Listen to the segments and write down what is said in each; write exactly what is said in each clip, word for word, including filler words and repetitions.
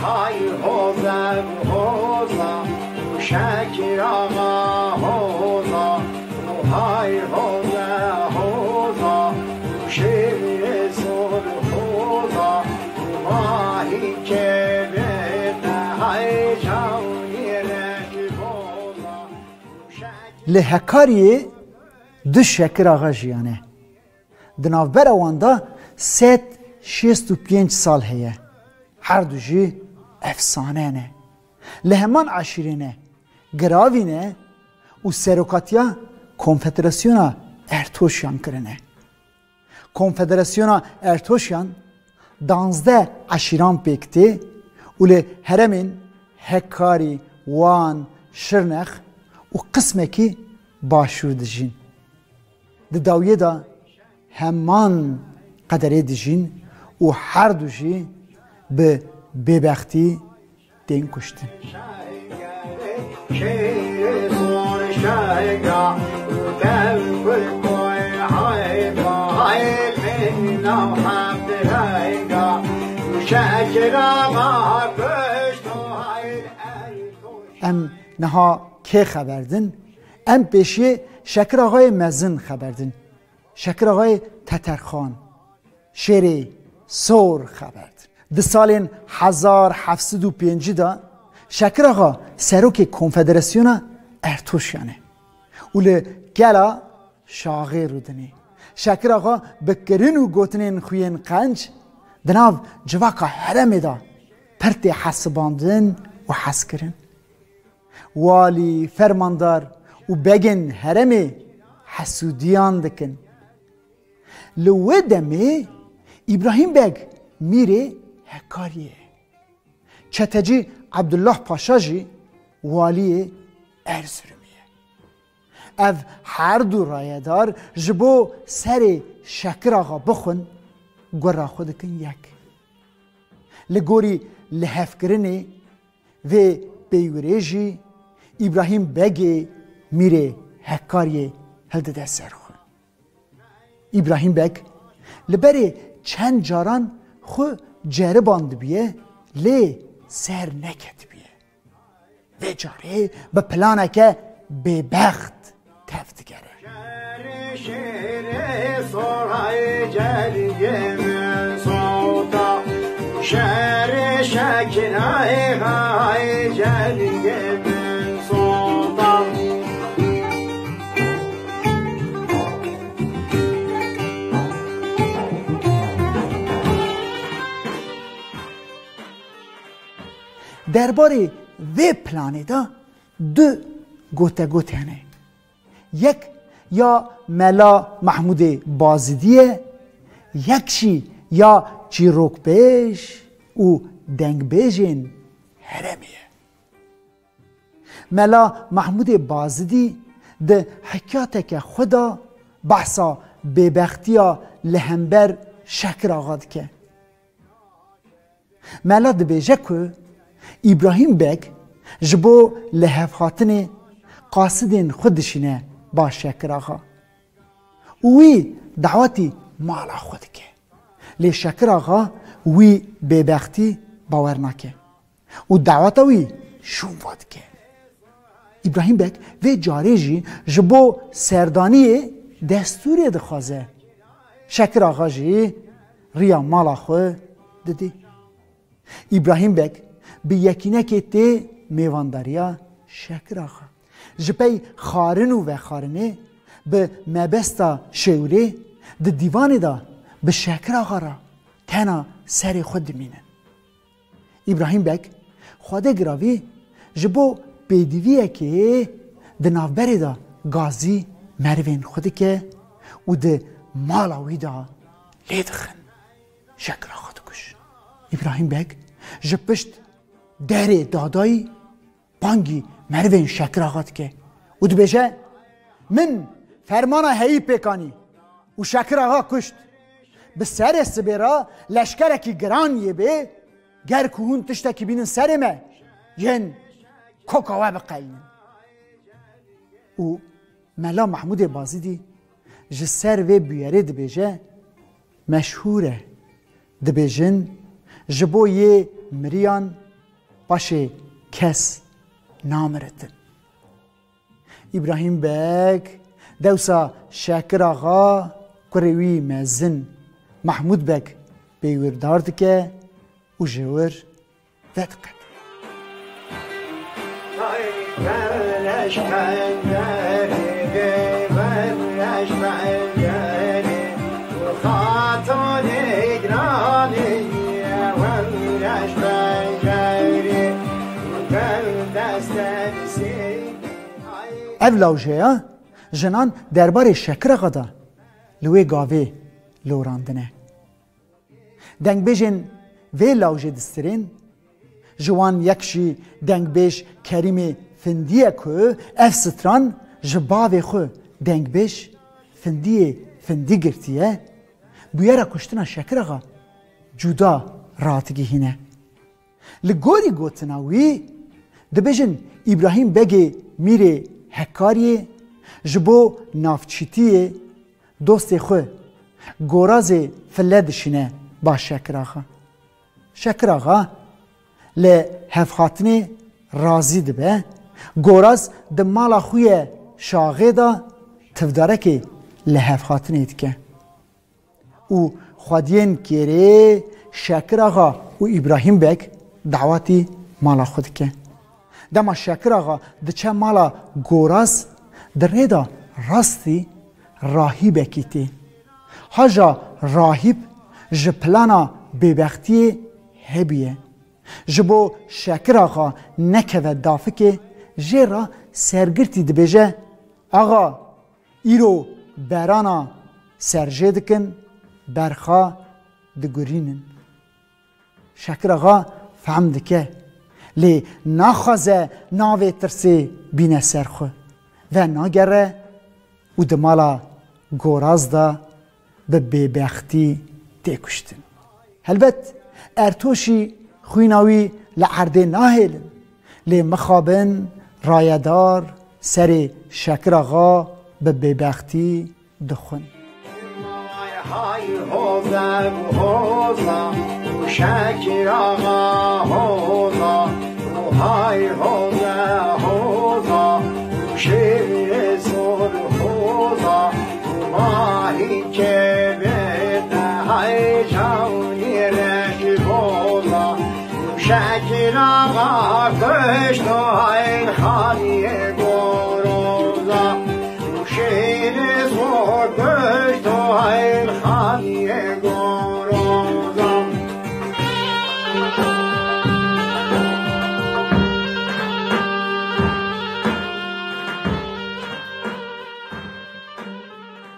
Ay hoza, hoza, Şakir Ağa hoza, hay hoza, hoza, şevre sor hoza, vahi kevete hay can yere hoza. Li Hekariyê du Şakir Ağa jiyane. Di navbera wan de sed şêst û pênc sal heye. Her du jî efsane ne. Li heman eşîrê ne, giravî ne û serokatiya Konfederasyona Ertoşiyan kirine. Konfederasyona Ertoşiyan danzdeh eşîran pêk tê û li heremên Hekarî, Wan, Şirnex û qismekî Başûr dijîn. Di dawiyê de heman qederê dijîn û her du jî bi bêbextî tên kuştin. Em niha kê xeber din? Em pêşiyê Şekir Axayê Mezin xeber din. Şekir Axayê Teterxan, Şêrê Sor xeber din. Di salên hezar heft sed û pêncî de Şekir Axa serokê Konfederasyona Ertoşiyan e û li Kela Şaxê rûdinê. Şekir Axa bi kirin û gotinên xwe yên qenc di nav civaka herêmê de pir tê hesibandin û hezkirin. Walî, fermandar û begên herêmê hesûdiyan dikin. Li wê demê Îbrahîm Beg mîrê Hekariyê ye. Çetecî Ebdullah Paşa jî waliyê Erzurumê ye. Ev her du rayedar ji bo serê Şekir Axa bixwin, gura xwe dikin yek. Li gorî lihevkirinê vê peywirê jî Îbrahîm Begê mîrê Hekariyê hildide ser xwe. Îbrahîm Beg li berê çend caran xwe ceribandibiye, lê ser neketibiye. Vê carê bi planeke bêbext tev digere. Derbarê vê planê de du gotegot hene. Yek ya Mela Mehmûdê Bazidî ye, yek jî ya çîrokbêj û dengbêjên herêmê ye. Mela Mehmûdê Bazidî di hikayeteke xwe de behsa bêbextiya li hember Şekir Axa dike. Mela dibêje ku Îbrahîm Beg ji bo lihevhatinê qasidên xwe dişîne ba Şekir Axa û wî dawetî mala xwe dike. Lê Şekir Axa wî bêbextî bawer nake û daweta wî şûnva dike. Îbrahîm Beg vê carê jî ji bo serdaniyê destûrê dixwaze. Şekir Axa jî riya mala xwe didî. Îbrahîm Beg bi yekînekê tê mêvandariya Şekir Axa. Ji pey xwarin û vexwarinê bi mebesta şêwirê di dîvanê de bi Şekir Axa re tena serê xwe dimînin. Îbrahîm Beg Xwedê giravî ji bo pêdiviyekê di navberê de gazî merivên xwe dike û di mala wî de lê dixin. Şekir Axa dikuj. Îbrahîm Beg ji pişt derê dadayî bangî merivên Şekir Axa dike û dibêje, Min fermana heyî pêk anî û Şekir Axa kuşt. Bi serê sibê re leşkerekî giran yê bê, ger ku hûn tiştekî bînin serê me, yên koka we biqelînin. Û Mela Mehmûdê Bazîdî ji ser vê bûyerê dibêje, meşhûr e. Dibêjin, ji bo yê miriyan Paşê kes namiritin. Îbrahîm Beg dewsa Şakir Axa kurê wî mezin Mehmûd Beg pêwirdar dike û ji wir vediqete. Ev lawjeya jinan derbarê Şakir Axa de li wê gavê lorandine. Dengbêjên vê lawjê distirên, ji wan yek jî dengbêj Kerîmê Findî ye ku ev stran ji bavê xwe dengbêj Findiyê Findî girtiye, bûyera kuştina Şakir Axa cuda radigihîne. Li gorî gotina wî, dibêjin Îbrahîm Begê Mîrê Hekkariyê ji bo navçîtiyê dostê xwe Gorazê file dişîne ba Şakir Axa. Şakir Axa li hevhatinê razî dibe, Goraz di mala xwe ye Şaxê de tivdarekê li hevhatinê dike. Û xwediyên kêrê Şakir Axa û Îbrahîm Beg dawetî mala xwe dike. Dema Şakir Axa diçe mala Goraz, di rê de rastî rahîbekî tê. Haja rahîb ji plana bêbextiyê hebûye. Ji bo Şakir Axa nekeve dafikê, jê re sergirtî dibêje, Axa, îro berana serjê dikin, berxa digurînin. Şakir Axa fehm dike, lê naxwaze navê tirsê bîne ser xwe. Venagere û di mala Goraz de bi bêbextî tê kuştin. Helbet Ertoşî xwîna wî li erdê nahêlin, lê mixabin rayedar serê Şakir Axa bi bêbextî dixwin. Hay hoza, hoza, Şakir Axa hoza, hay hoza, hoza, şêrê sor hoza, mahî kevete hay cawlî reş hoza, Şakir Axa kuşto hay xaniyê Goroza. Şêrê sor kuşto hay xaniyê Goroza.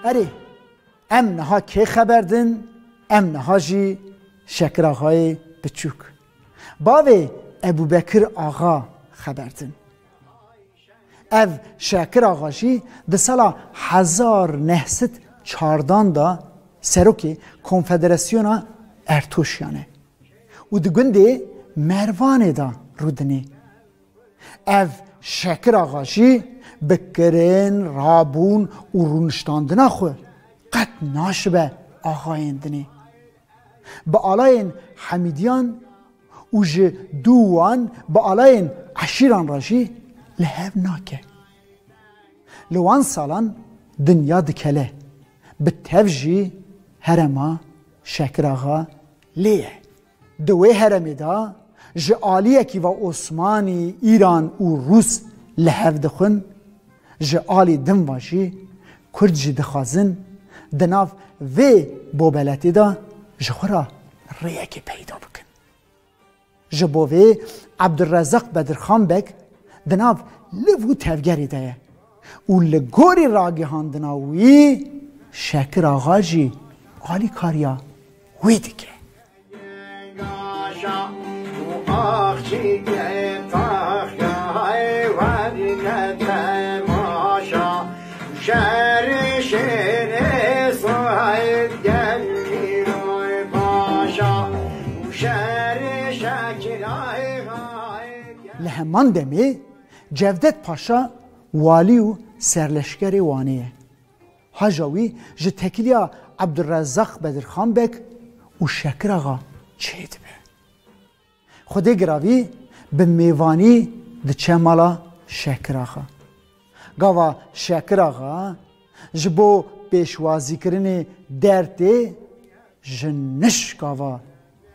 Erê, em niha kê xeber din? Em niha jî Şakir Axayê Piçûk, bavê Ebûbekir Axa xeber din. Ev Şakir Axa jî di sala hezar neh sed çardan de serokê Konfederasyona Ertoşiyan e û di gundê Mervanê de rûdinê. Ev Şakir Axa jî bi kirin, rabûn û rûniştandina xwe qet naşibe axayên dinê. Bi alayên Hemîdiyan û ji dû wan bi alayên eşîran re jî li hev nake. Li wan salan dinya dikele, bi tev jî herêma Şakir Axa lê ye. Di wê herêmê de ji aliyekî ve Osmanî, Îran û Rûs li hev dixwin, ji alî din ve jî Kurd jî dixwazin di nav vê bobeletê de ji xwe re rêyekê peyda bikin. Ji bo vê Ebdulrezaq Bedirxan Beg di nav liv û tevgerê de ye û li gorî ragihandina wî Şakir Axa jî alîkariya wî dike. Şerê şêrê Suheyd gel îroy paşa û şerê Şakir Axa gel. Li heman demê Cevdet Paşa walî û serleşkerê Wanê ye. Haja wî ji tekiliya Ebdulrezaq Bedirxan Beg û Şakir Axa çêdibe. Xwedê giravî Bi mêvanî diçe mala Şekir Axa. Gava Şekir Axa ji bo pêşwazîkirinê dertê ji nişka ve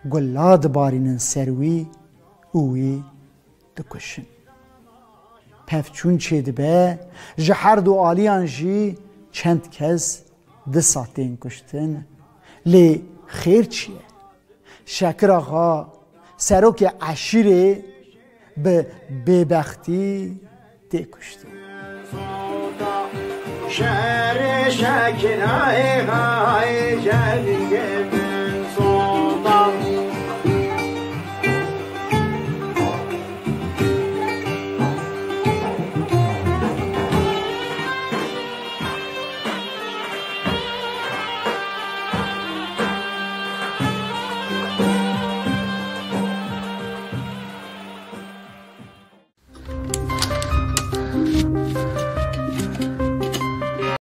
gula dibarînin ser wî û wî dikuşin. Pevçûn çêdibe, ji her du aliyan jî çend kes disa tên kuştin. Lê xêr çi ye? Şekir Axa, serokê eşîrê, bi bêbextî tê kuştin. Şerê Şekir Axa, ê cenî.